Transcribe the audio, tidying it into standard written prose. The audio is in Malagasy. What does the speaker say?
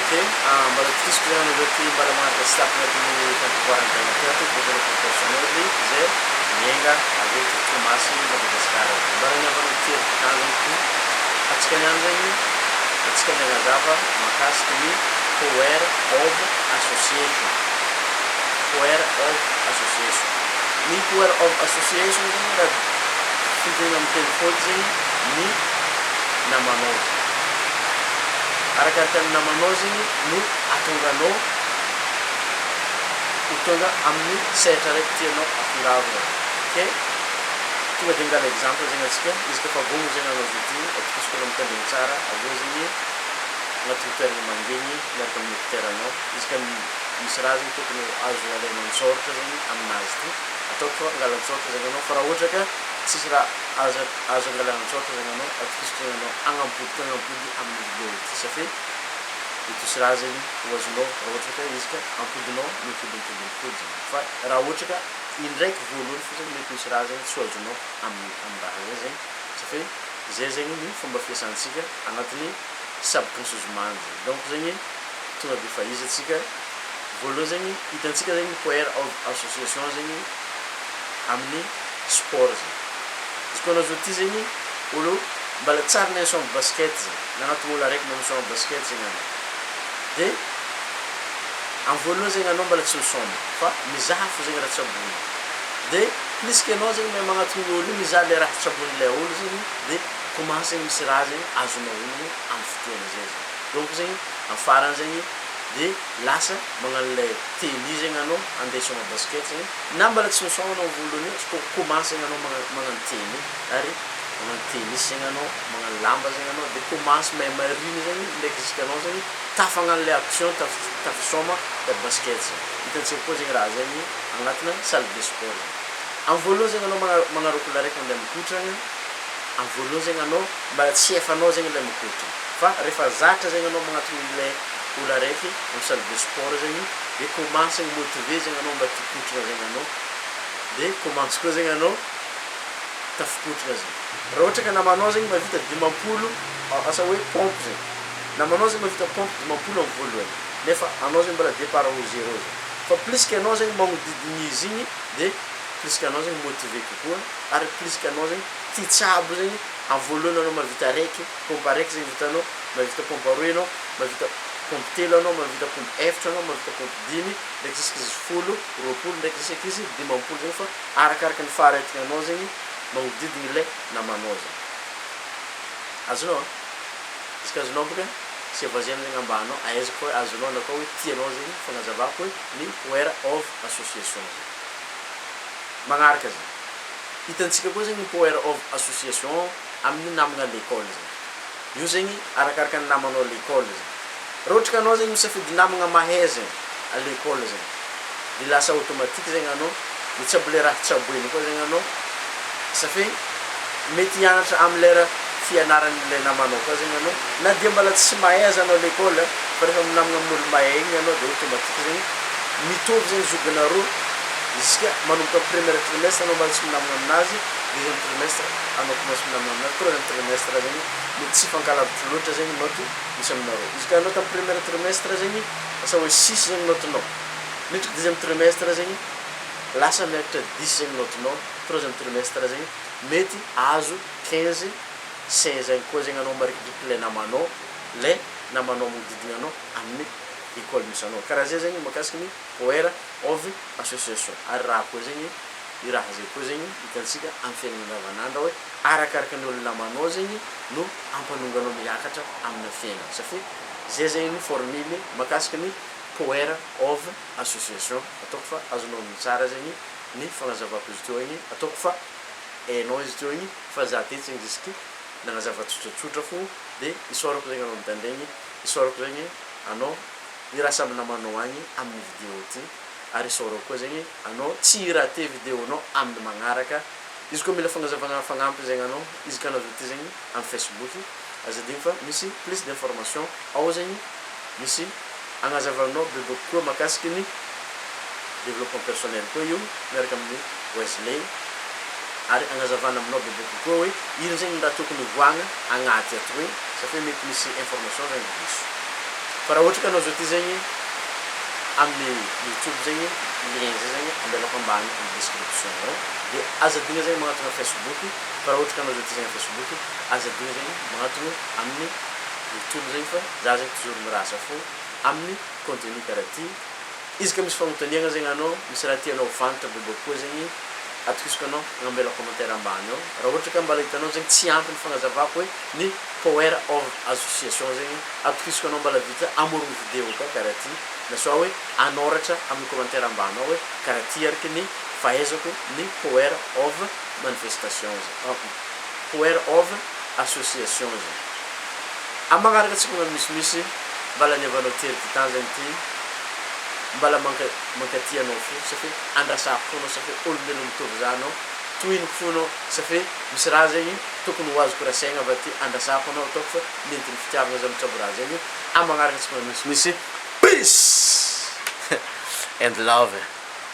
Ok, mbola tokisiko zegny anareo ty mbala magnaraka tsy tapaka agnatin'ny fampivoaran-tegna ty ato développement personnel izay miainga avy eto Toamasina, Madagasikara. Mbala niavanao kely tany zegny ty atsika niany zegny atsika andeha hagnazava mahakasiky ny power of association. Power of association. Ny power of association zegny raha fintinina amin'ny teny fohy zegny ny namanao zegny. Arakaraka ny namanao zegny no ahatonga anao ho tonga amin'ny sehatra araiky tianao atongavana. Ok, tonga de mingala exemple zegny antsika, izy ka efa vonona zegny anao zao ty, atokisiko anao mitandregny tsara, avy eo zegny agnatin'ny toerana mangigny miaraka amin'ny écouteur-nao, izy ka misy raha zegny tokony ho azo alainao an-tsôratra zegny aminazy ty, ataoko fa angala an-tsôratra zegny anao fa raha ohatra ka tsisy raha azo azo angalana an-tsôratra zegny anao, atokisiko zegny anao agnampody koa agnampody amin'ny vidéo ty safia mety hisy raha zegny ho azonao raha ohatra ka izy ka ampodinao mimpody mimpody mimpody zegny fa raha ohatra ka indraiky voalohany fotsiny mety misy raha zegny tsy ho azonao amin'ny amin'ny raha zay zegny safia zay zegny ny fomba fiasantsika agnatin'ny subconscious mind zegny donc zegny tonga de efa izy antsika voalohany zegny hitantsika zegny ny power of association zegny amin'ny sport zegny izy koa anao zao ty zegny olo mbala tsary nahay basket zegny nagnatony olo araiky mba misôma basket zegny anao de amy voalohany zegny anao mbala tsy misôma fa mizaha fo zegny raha tsabony de plus que anao zegny mahay magnatony olo io mizaha le raha tsabon'ilay olo zegny de commence zegny misy raha zegny azonao onony amy fotoana zay zegny donc zegny amy farany zegny de lasa magnano le tenue zegny anao andeha hisôma basket zegny na mbala tsy misôma anao voalohany io ko commence zegny anao magnano tenue ary magnano tennis zegny anao magnano lamba zegny anao de commence mahay mariny zegny ndraiky jusqu'anao zegny tafagnano le action tafisôma le basket zegny hitantsika koa zegny raha zegny agnatina salle de sport zegny. Amy voalohany zegny anao magnaraka olo araiky mandeha mikotrana, amy voalohany zegny anao mbala tsy efanao zegny le mikotrana fa rehefa zatra zegny anao magnatony le olo araiky amy salle de sport zegny de commence zegny motivé zegny anao mba tia hikotrana zegny anao de commence koa zegny anao tafikotrana zegny. Raha ohatra ka namanao zegny mahavita 50, asa hoe pompe zegny, namanao zegny mahavita pompe 50 amy voalohany nefa anao zegny mbola départ au zéro zegny fa plus que anao zegny magnodidigny izy igny de plus que anao zegny motivé kokoa ary plus que anao zegny tia tsabo zegny. Amy voalohany anao mahavita araiky pompe, araiky zegny vitanao, mahavita pompe aroe anao, mahavita pompe telo anao, mahavita pompe efatra anao, mahavita pompe dimy ndraiky jusque izy 10, 20 ndraiky jusque izy 50 zegny fa arakaraka ny faharetananao zegny magnodidigny le namanao zegny. Azonao a? Izy ka azonao boka sy voisin zegny ambanao ahaizako hoe azonao na koa hoe tianao zegny fagnazavako hoe ny power of association zegny. Magnaraka zegny hitantsika koa zegny ny power of association amin'ny namagna l'école zegny. Io zegny arakaraka ny namanao l'école zegny. Raha ohatra ka anao zegny misafidy namagna mahay zegny à l'école zegny de lasa automatique zegny anao mitsabo le raha tsaboiny koa zegny anao safia mety hianatra amy lera fianaran'le namanao koa zegny anao na dia mbala tsy mahay aza anao l'école fa rehefa minamagna amin'olo mahay igny anao de automatique zegny mitovy zegny zokinareo jusqu'à manomboka amy premier trimestre anao mbala tsy minamagna aminazy, deuxième trimestre anao commence minamagna aminazy, troisième trimestre zegny mety tsy hifankalavitry loatra zegny note misy aminareo. Izy ka anao tamy premier trimestre zegny asa hoe six zegny notenao, miditra deuxième trimestre zegny lasa miakatra 10 zegny notenao, troisième trimestre zegny mety azo 15, 16 agny koa zegny anao marikidriky le namanao, le namanao magnodidigna anao amin'ny école misy anao. Karaha zay zegny mahakasiky ny power of association. Ary raha koa zegny i raha zay koa zegny hitantsika amin'ny fiainana andavanandro hoe arakaraka ny olo namanao zegny no ampanonganao miakatra amina fiainana satria zay zegny ny formule mahakasiky ny power of association. Ataoko fa azonao tsara zegny ny fagnazavako izy teo igny, ataoko fa hainao izy teo igny fa za tetsy zegny jusque nagnazava tsotratsotra fo de isaorako zegny anao mitandregny, isaorako zegny anao irasa amy namanao agny amin'ny vidéo ty ary isaorako koa zegny anao tsy hi-rater vidéonao amin'ny magnaraka. Izy koa mila fagnazavagna fagnampiny zegny anao izy ka anao zao ty zegny amy Facebook, aza adigno fa misy plus d'information ao zegny, misy agnazavanao bebe kokoa mahakasiky ny développement personnel koa io miaraka amin'ny Wesley ary agnazavana aminao bebe kokoa hoe ino zegny raha tokony hovoagna agnaty ato hoe satria mety misy information zegny diso. Fa raha ohatra ka anao zao ty zegny amin'ny YouTube zegny, lien zay zegny ambelako ambany amin'ny description ao. De aza adigna zegny magnatona Facebook, fa raha ohatra ka anao zao ty zegny Facebook, aza adigna zegny magnatona amin'ny YouTube zegny, fa za zegny toujours mirasa fo amin'ny contenu karaha ty. Izy ka misy fagnontaniagna zegny anao, misy raha tianao fantatra bebe kokoa zegny, atokisako anao agnambela commentaire ambany ao. Raha ohatra ka mbala hitanao zegny tsy ampy ny fagnazavako hoe ny power of association zegny, atokisako anao mbala vita amorogno vidéo koa karaha ty, na soit hoe anoratra amin'ny commentaire ambany ao hoe karaha ty araky ny fahaizako ny power of manifestation zegny, power of association zegny. Amy magnaraka antsika magnano misimisy mbala niavanao tery ty tany zegny ty, mbala mankaty anao fo safe andrasako fo anao, safe olombelo mitovy za anao tohiniko fo anao, safe misy raha zegny tokony ho azoko rasaigna avy aty, andrasako anao, ataoko fa nentin'ny fitiavana za mitsabo raha zegny. Amy magnaraka antsika magnano misimisy, peace and love.